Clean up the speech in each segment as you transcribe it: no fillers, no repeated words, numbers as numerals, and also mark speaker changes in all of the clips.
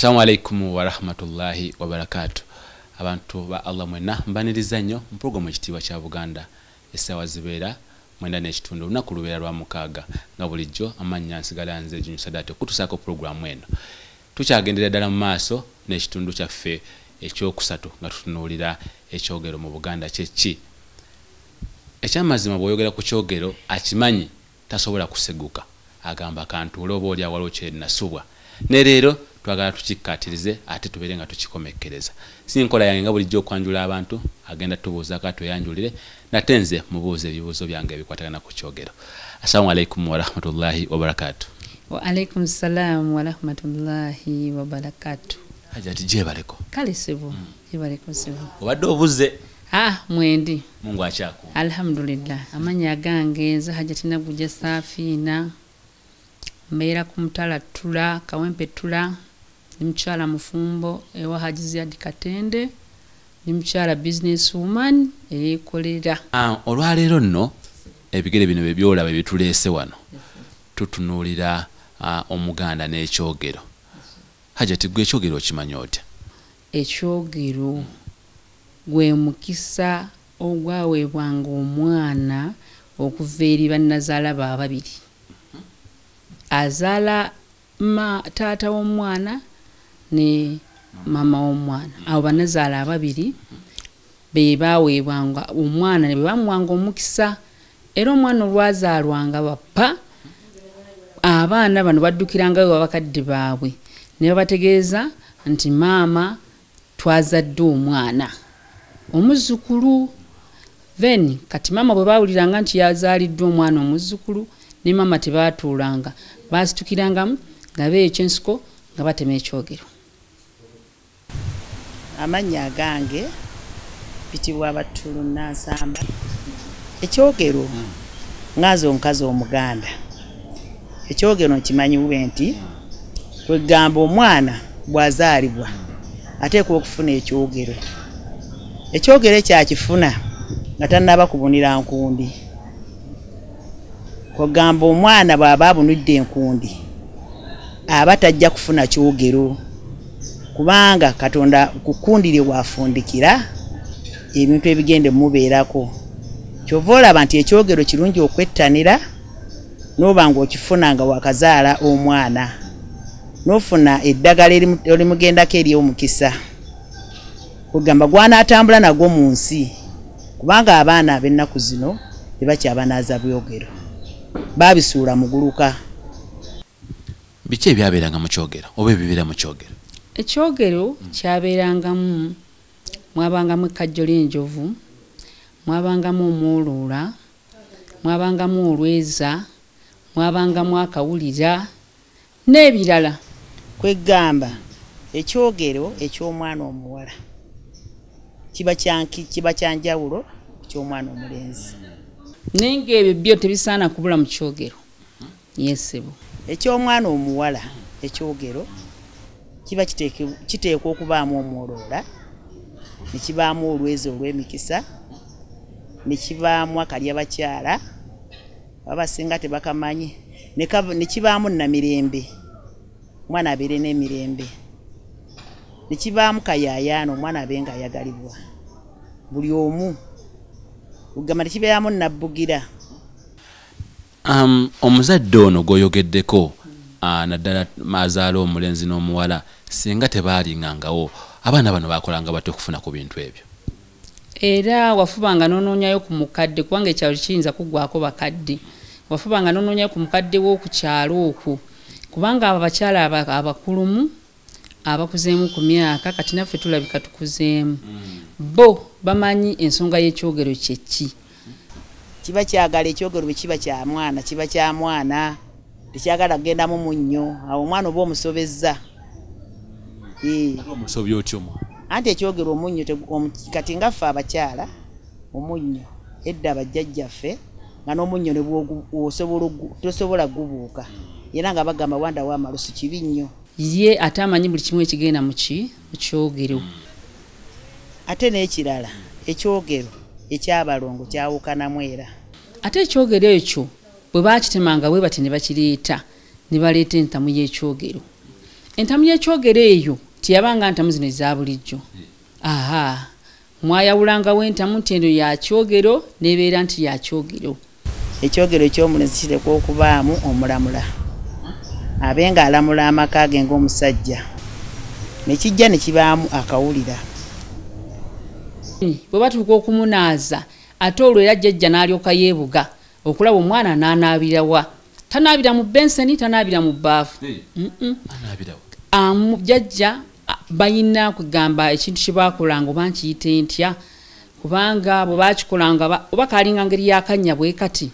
Speaker 1: Assalamu alaikum warahmatullahi wabarakatuh. Abantu ba Allah mwenna mbaniriza nnyo mu pulogulaamu Ekitiibwa kya Buganda. Essaawa zibeera 9:15, olunaku lubeera lwa 6 nga bulijjo. Amannya nsigala nze Junior Sadat okutusaako pulogulaamu eno. Tukyagendera ddala mu maaso n'ekitundu kyaffe ekyokusatu nga tutunuulira ekyogero mu Buganda kye ki. Ekyamazima bw'oyogera ku kyogero akimanyi tasobola kuseguka, agamba kantuule oba oli awaliwo kye nasubwa. Ne leero twagala tukikkaatirize ate tubeere nga tukikomekkereza. Si nkola yange nga bulijjo okwanjula abantu, agenda tubuuzaako atweyanjulire, nate nze mubuuze ebibuuzo byange ebikwatagana ku kyogero. Assalamu alaikum warahmatullahi wabarakatuh.
Speaker 2: Wa alaikum salam warahmatullahi wabarakatuh.
Speaker 1: Hajati gyebaleko.
Speaker 2: Kale ssebo, gyebaleko ssebo.
Speaker 1: Obadde obuze?
Speaker 2: Ah, mwendi.
Speaker 1: Mungu akyakuuma.
Speaker 2: Alhamdulillah. Amannya gange nze Hajati Nagujja Saafiina, mbeera ku Mutala Ttula, Kawempe Ttula, ndi mukyala mufumbo ewa Haji Ziyadi Katende, ndi mukyala business woman eyeekolera.
Speaker 1: Olwaleero nno ebigere bino bye byolaba ebituleese wano, tutunuulira Omuganda n'ekyogero. Hajati, gwe ekyogero okimanyi otya?
Speaker 2: Ekyogero gwe mukisa ogwaweebwanga omwana okuva eri bannazaala be ababiri. Azaala taata w'omwana ne maama w'omwana. Abo bannazaala ababiri be baaweebwanga omwana ne bamuwanga omukisa, era omwana olwazaalwanga bapa, abaana bano baddukirangayo bakadde baabwe ne babategeeza nti maama twazadde omwana omuzzukulu. Then kati maama bwe baawuliranga nti yazaaliddwa omwana omuzzukulu, ne maama tebaatuulanga, baasitukirangamu nga beeyokya ensiko nga batema ekyogero.
Speaker 3: Amannya agange mpitibwa Abattulu Nansamba. Ekyogero nga nze omukazi Omuganda, ekyogero nkimanyi bwe nti kwegamba omwana bw'azaalibwa ateekwa okufuna ekyogero. Ekyogero ekyo akifuna nga tannaba kubunira nkundi. Kwegamba omwana bw'aba abunudde enkundi aba tajja kufuna kyogero, kubanga Katonda ku kkundi lye w'afundikira ebintu ebigenda emubeerako. Ky'ova olaba nti ekyogero kirungi okwettanira n'oba ng'okifuna nga wakazaala omwana, n'ofuna eddagala erimugendako ery'omukisa, kwegamba gw'anaatambula nagwo mu nsi, kubanga abaana ab'ennaku zino tebakyabanaaza byogero, baabisuula muguluka.
Speaker 1: Biki ebyabeeranga mu kyogero oba ebibeera mu kyogero?
Speaker 2: Ekyogero kyabeerangamu, mwabangamu ekkajjo ly'enjovu, mwabangamu omwoloola, mwabangamu olweza, mwabangamu akawulira n'ebirala.
Speaker 3: Kwegamba ekyogero eky'omwana omuwala kiba kya njawulo ku ky'omwana omulenzi.
Speaker 2: Naye ng'ebyo byo tebisaana kubula mu kyogero. Yesebo.
Speaker 3: Eky'omwana omuwala ekyogero kiba kiteekwa okubaamu omwoloola, ne kibaamu olweza olw'emikisa, ne kibaamu akalya bakyala abasinga tebakamanyi, ne kibaamu namirembe, omwana abeere n'emirembe, ne kibaamu kayaayaano, omwana abe nga ayagalibwa buli omu, kugamba ne kibeeramu nabbugira.
Speaker 1: Omuzadde ono gw'oyogeddeko, naddala azaala omulenzi n'omuwala, singa tebaalingangawo abaana bano baakolanga batya okufuna ku bintu ebyo?
Speaker 2: Era wafubanga n'onoonyayo ku mukadde, kubanga ekyalo kiyinza kuggwako bakadde. Wafubanga n'onoonyayo ku mukadde w'oku kyalo okwo, kubanga abo abakyala abakulumu abakuzeemu ku myaka, kati naffe tulabika tukuzeemu, bo bamanyi ensonga y'ekyogero kye ki.
Speaker 3: Kiba kyagala ekyogero bwe kiba kya mwana, kiba kya mwana, tekyagala kugendamu munnyo, awo omwana oba omusobezza.
Speaker 1: Omusobya otya omwana?
Speaker 3: Anti ekyogero omunnyo kati nga ffe abakyala omunnyo edda bajjajjaffe nga n'omunnyo ne tosobola gubuuka, era nga bagamba wanda w'amalusu kibi nnyo.
Speaker 2: Ye ate amanyi buli kimu ekigenda mu kyogero.
Speaker 3: Ate n'ekirala ekyogero ekyabalongo kyawukanamu era.
Speaker 2: Ate ekyogero ekyo bwe baakitemanga bwe bati ne bakireeta, ne baleeta entamu y'ekyogero. Entamu y'ekyogero eyo teyabanga ntamu zino eza bulijjo. Aha, mwayawulangawo entamu nti eno ya kyogero n'ebeera nti ya kyogero.
Speaker 3: Ekyogero ekyomulenzi kirekwa okubaamu omulamula, abe nga alamula amaka ge ng'omusajja, ne kijja ne kibaamu akawulira.
Speaker 2: Bwe batuuka okumunaaza ate olwo era jjajja n'alyoka yeebuga okulaba omwana n'anaabira wa. Tanaabira mu benseni, tanaabira mu bbaafu. Jjajja balina kugamba ekintu kye baakolanga oba nkiyite ntya, kubanga bwe baakikolanga oba kaalinga ngeri y'akannya bwe kati,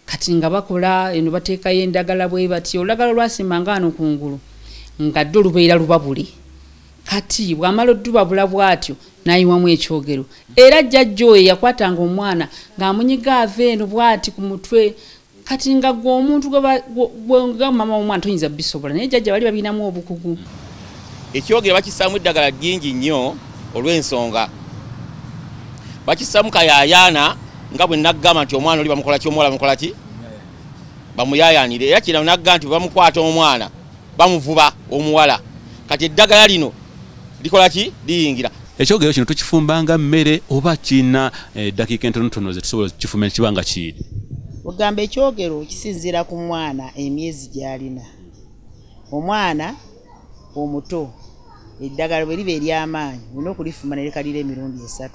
Speaker 2: kati nga bakola eno bateekayo endagala bwe bati, olulagala olwasimbanga wano kungulu nga ddo lubeera lubabule. Kati bw'amala oddubabula bw'atyo n'ayiwamu ekyogero. Era jjajja oyo yakwatanga omwana ng'amunyiga ava eno bw'ati ku mutwe. Kati nga gwe omuntu nga mama w'omwana toyinza bisobola, naye jjajja bali babirinamu obukugu.
Speaker 4: Ekyogero bakissaamu eddagala lingi nnyo olw'ensonga. Bakissaamu kayaayaana nga bwe naggamba nti omwana oli bamukola ki, omuwala bamukola ki, bamuyaayaanire. Era kino nagga nti bamukwata omwana bamuvuba omuwala. Kati eddagala lino likola ki, liyingira.
Speaker 1: Ekyogero kino tukifumbanga mmere oba kirina eddakiika entonotono ze tusobola okukifumba ne kiba nga kiyidde?
Speaker 3: Ogamba ekyogero kisinziira ku mwana emyezi gy'alina. Omwana omuto eddagala bwe liba ery'amaanyi olina okulifumba ne likalira emirundi 3.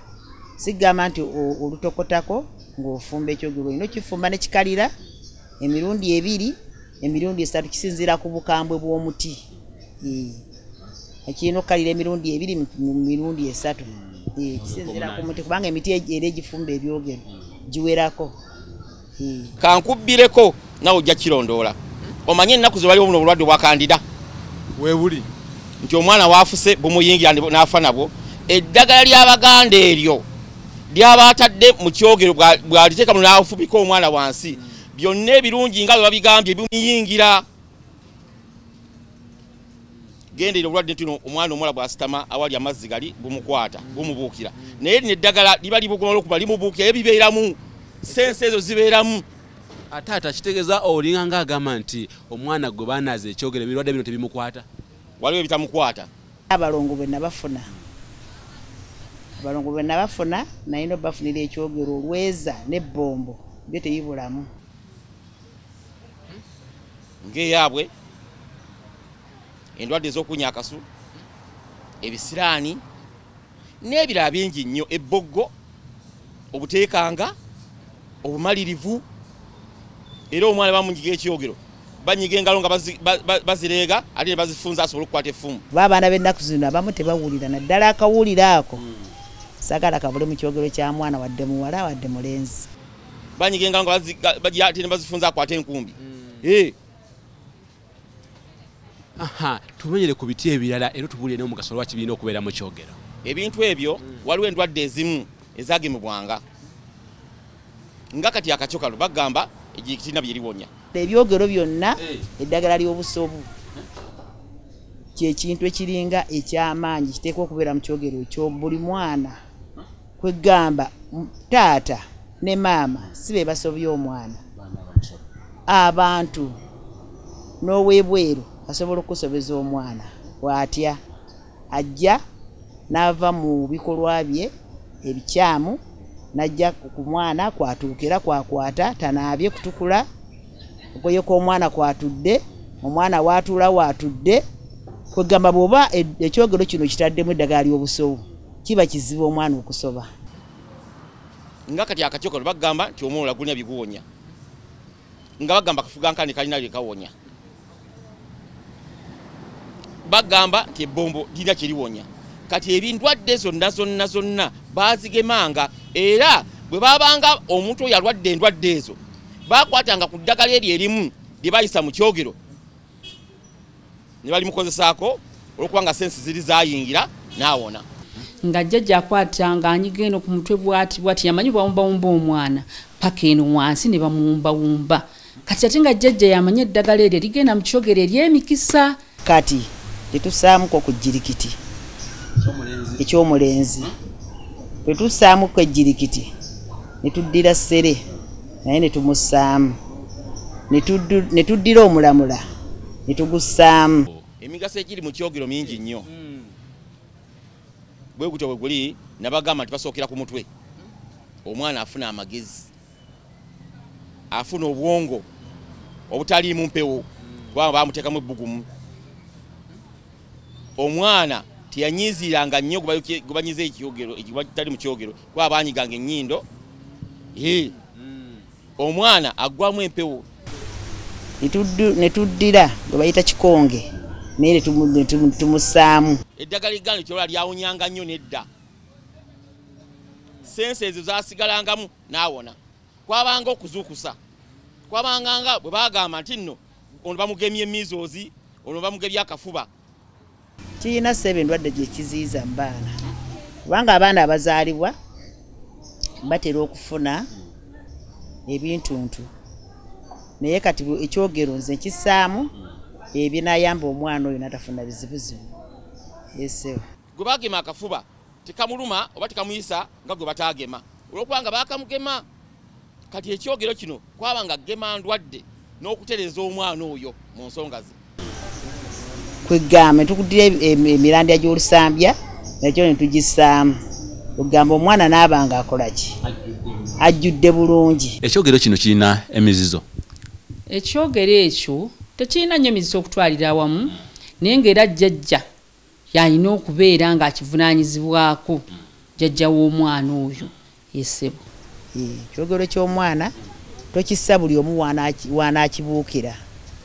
Speaker 3: Sigamba nti olutokotako ng'ofumba ekyogero, olina okifumba ne kikalira emirundi 2, emirundi 3, kisinziira ku bukambwe bw'omuti. Ekirina okukalira emirundi 2 mu mirundi 3. Kisinziira ku muti kubanga emiti era egifumba ebyogero giwerako.
Speaker 4: Kankubbireko nawe ojja kirondoola. Omanye ennaku ze waliwo buno obulwadde bwa kandida
Speaker 5: weebuli
Speaker 4: nti omwana waafuse bumuyingira n'afa nabwo. Eddagala ly'Abaganda eryo lyabaatadde mu kyogero bw'aliteeka n'afubika omwana wansi, byonna ebirungi nga bwe babigambye bimuyingira. Genderera obulwadde tuno omwana omuwala bw'asitama awali amazzi gali bumukwata bumubuukira, naye lino eddagala liba libuguma olw'okuba limubuukira ebibeeramu sense ezo zibeeramu.
Speaker 1: Taata kitegeeza olinga ng'agamba nti omwana gwe baanaaza ekyogero ebirwadde bino tebimukwata?
Speaker 4: Waliwo ebitamukwata.
Speaker 3: Abalongo bwe nabafuna nalina obafunira ekyogero olweza n'ebbombo byo tebibulamu.
Speaker 4: Ng'eyaabwe endwadde ez'okunya akasu, ebisiraani n'ebirala bingi nnyo, ebboggo, obuteekanga, obumalirivu. Era omwana bamunyiga ekyogero, banyiga engalo nga bazireega ate ne bazifunza asobole okukwata effumu.
Speaker 3: Kuba abaana b'ennaku zino abamu tebawulira, naddala akawulira ako saagala kabule mu kyogero kya mwana wadde muwala wadde mulenzi.
Speaker 4: Banyiga engalo nga ate ne bazifunza akwate enkumbi.
Speaker 1: Aha, tumenyere ku biti ebirala era tubuulire n'omugaso lwaki birina okubeera mu kyogero.
Speaker 4: Ebintu ebyo waliwo endwadde ezimu ezagemebwanga nga kati akakyo kano bagamba egirina byeriwonya.
Speaker 3: Ebyogero byonna eddagala ly'obusobu kyekintu ekiringa eky'amaanyi kiteekwa okubeera mu kyogero ekyo buli mwana. Kwegamba taata ne maama si be basobya omwana, abantu n'owebweru asobola okusobeza omwana bw'atya ajja n'ava mu bikolwa bye ebikyamu n'ajja ku mwana kwatuukira kwakwata tanaabye kutukula ogoyeko omwana kwatudde omwana waatuula waatudde. Kwegamba bw'oba ekyogero kino kitaddemu eddagala ly'obusobu kiba kizibu omwana okusoba.
Speaker 4: Nga kati akakyo kano bagamba nti omwola gulina biguwonya, nga bagamba kafugankane kalina bye kawonya, bagamba nti ebbombo lirina kye liwonya. Kati ebindwadde zonna zonna zonna baazigemanga, era bwe baabanga omuntu oyo alwadde endwadde ezo baakwatanga ku ddagala eryo erimu lye bayisa mu kyogero ne balimukozesaako olw'okubanga sensi ziri zaayingira n'awona.
Speaker 2: Nga jjajja akwata ng'anyiga eno ku mutwe bw'ati bw'ati, yamanyi bw'awumbawumba omwana paka eno wansi ne bamuwumbawumba. Kati ate nga jjajja yamanyi eddagala eryo ligenda mu kyogero ery'emikisa.
Speaker 3: Kati tetussaamuko ku jjirikiti ekyomulenzi, bwe tussaamuko ejjirikiti ne tuddira ssere naye ne tumussaamu, ne tuddira omulamula ne tugussaamu.
Speaker 4: Emigaso egiri mu kyogero mingi nnyo. Bwe gutyo bwe guli, nabagamba nti basookera ku mutwe. Omwana afuna amagezi, afuna obwongo obutaliimu mpewo, kubanga bamuteekamu ebbugumu. Omwana teyanyiiziranga nnyo gwe banyiza ekyogero, ekitali mu kyogero, kuba banyiganga ennyindo. Omwana aggwamu empewo.
Speaker 3: Ne tuddira gwe bayita kikonge, naye tumusaamu.
Speaker 4: Eddagala egganda kyola lyawonyanga nnyo nedda. Sense ezo zaasigalangamu n'awona. Kwabanga okuzuukusa. Kwabanga nga bwe bagamba nti nno ono bamugemye measles, ono bamugemye akafuba.
Speaker 3: Kirina ssebe endwadde gye kiziyiza mu baana. Kubanga abaana abazaalibwa batera okufuna ebintuntu. Naye kati ekyogero nze nkissaamu ebinaayamba omwana oyo n'atafuna bizibuzibu. Esewo.
Speaker 4: Gwe bagema akafuba tekamuluma oba tekamuyisa nga gwe bataagema, olwokubanga baakamugema. Kati ekyogero kino kwabanga gema ndwadde n'okutereeza omwana oyo mu nsonga ze.
Speaker 3: Kwegamba tukuddira emirandira gy'olusambya nakyo ne tugissaamu. Okugamba omwana n'abanga akola ki? Ajjudde bulungi.
Speaker 1: Ekyogero kino kirina emizizo.
Speaker 2: Ekyogero ekyo tekirina nnyo mizizo okutwalira awamu, naye ng'era jjajja yalina okubeera ng'akivunaanyizibwako, jjajja w'omwana oyo yesebo.
Speaker 3: Ekyogero ky'omwana tokissa buli omu w'anaakibuukira,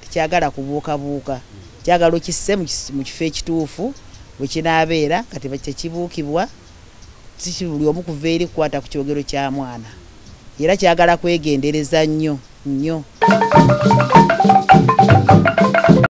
Speaker 3: tekyagala kubuukabuuka, kyagala okisse mu kifo ekituufu bwe kinaabeera. Kati tekibuukibwa si buli omu kuva eri kukwata ku kyogero kya mwana, era kyagala kwegendereza nnyo nnyo.